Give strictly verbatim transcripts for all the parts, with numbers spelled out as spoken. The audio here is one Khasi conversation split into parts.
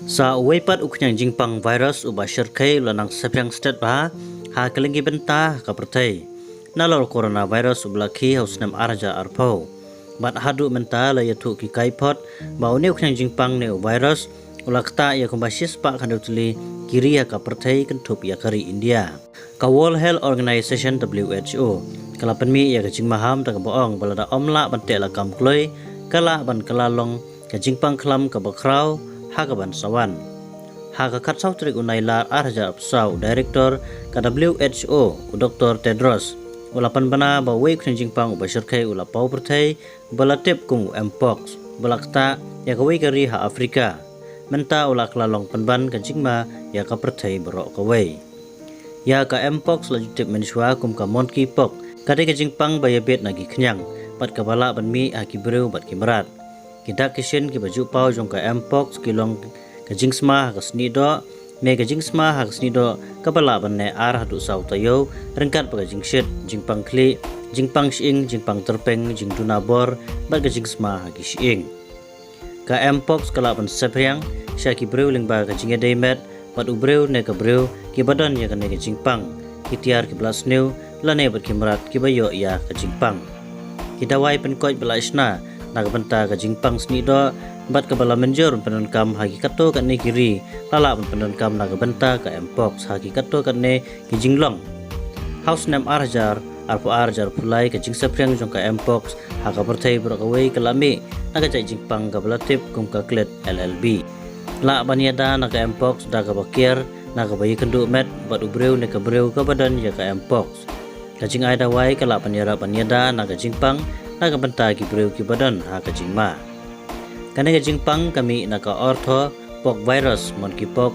Sa uwei pat u khñiang jingpang virus uba shyrkhei u la nang saphriang stet bha ha kylleng ki bynta ha ka pyrthei nalor coronavirus uba la khih ha u snem ar hajar arphew. Bad haduh mynta la ïathuh ki kaiphod ba une u khñiang jingpang ne u virus u la ktah ïa kumba shispah khyndew tylli ki ri ha ka pyrthei kynthup ïa ka ri India. Ka World Health Organization, W H O, ka la pynmih ïa ka jingmaham da kaba ong ba lada ym lah ban teh lakam kloi, ka lah ban kylla long ka jingpang khlam kaba khraw ha ka ban sa wan. Ha ka khatsaw tarik u Nailar ar hajar arphew saw, u Director ka W H O, u Doktor Tedros, u la pynbna ba uwei u khñiang jingpang uba shyrkhei u la paw pyrthei, uba la tip kum u Mpox, uba la ktah ïa kawei ka ri ha Africa. Mynta u la kylla long pynban ka jingma ïa ka pyrthei baroh kawei. Ïa ka Mpox la ju tip mynshuwa kum ka monkeypox, ka dei ka jingpang ba ïabit na ki khñiang bad kaba lah ban mih ha ki briew bad ki mrad. Ki dak ki shin kiba ju paw jong ka Mpox ki long ka jingsma ha ka snieh doh, ne ka jingsma ha ka snieh doh kaba lah ban neh ar haduh saw taïew, ryngkat bad ka jingshit, jingpang khlieh, jingpang shyieng, jingpang tyrpeng, jingduna bor bad ka jingsma ha ki shyieng. Ka Mpox ka lah ban saphriang sha ki briew lyngba ka jingïadei met bad u briew ne ka briew kiba don ïa kane ka jingpang, ki tiar kiba la sniew lane bad ki mrad kiba ïoh ïa ka jingpang. Ki dawai pynkoit ba la shna na ka bynta ka jingpang snieh doh bad kaba la mynjur pyndonkam ha ki katto katne ki ri la lah ban pyndonkam na ka bynta ka Mpox ha ki katto katne ki jinglong. Ha u snem ar hajar arphew ar hajar arphew lai ka jingsaphriang jong ka Mpox ha ka pyrthei baroh kawei ka la mih na ka jait jingpang kaba la tip kum ka klid L L B. Lah ban ïada na ka Mpox da kaba kiar na kaba ïakynduh met bad u briew ne ka briew kaba don ïa ka Mpox. Ka jingai dawai ka lah ban ïarap ban ïada na ka jingpang na ka bynta ki briew kiba don ha ka jingma. Kane ka jingpang ka mih na ka orthopox virus, monkeypox,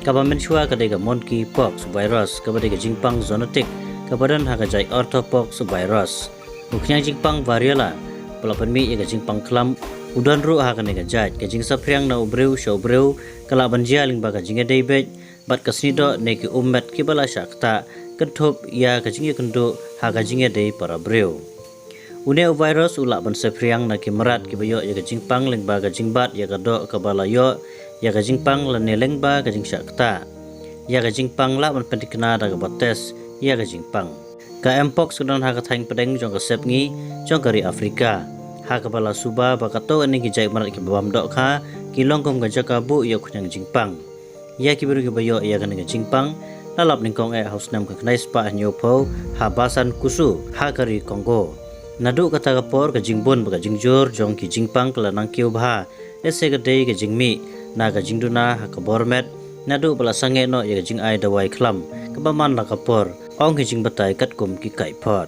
kaba mynshuwa ka dei ka monkeypox virus kaba dei ka jingpang zoonotic kaba don ha ka jait orthopox virus. U khñiang jingpang variola ba la pynmih ïa ka jingpang khlam u don ruh ha kane ka jait. Ka jingsaphriang na u briew sha u briew ka lah ban jia lyngba ka jingïadei beit bad ka snieh doh ne ki ummet kiba la shah ktah, kynthup ïa ka jingïakynduh ha ka jingïadei para briew. Une u virus u lah ban saphriang na ki mrad kiba ïoh ïa ka jingpang lyngba ka jingbat ïa ka doh kaba la ïoh ïa ka jingpang lane lyngba ka jingshah ktah. Ïa ka jingpang lah ban pynthikna da kaba test ïa ka jingpang. Ka Mpox ka don ha ka thaiñ pdeng jong ka sepngi jong ka ri Africa, ha kaba la suba ba katto katne ki jait mrad kiba bam dohkha ki long kum ka jaka buh ïa u khñiang jingpang. Ïa ki briew kiba ïoh ïa kane ka jingpang la lap nyngkong eh ha u snem khyndai spah hynñiewphew ha Basan Kusu ha ka ri Congo. Naduh kata ka por ka jingbun bad ka jingjur jong ki jingpang ka la nang kiew bha, lehse ka dei ka jingmih na ka jingduna ha ka bor met naduh ba la sangeh noh ïa ka jingai dawai khlam kaba man la ka por, ong ki jingbatai katkum ki kaiphod.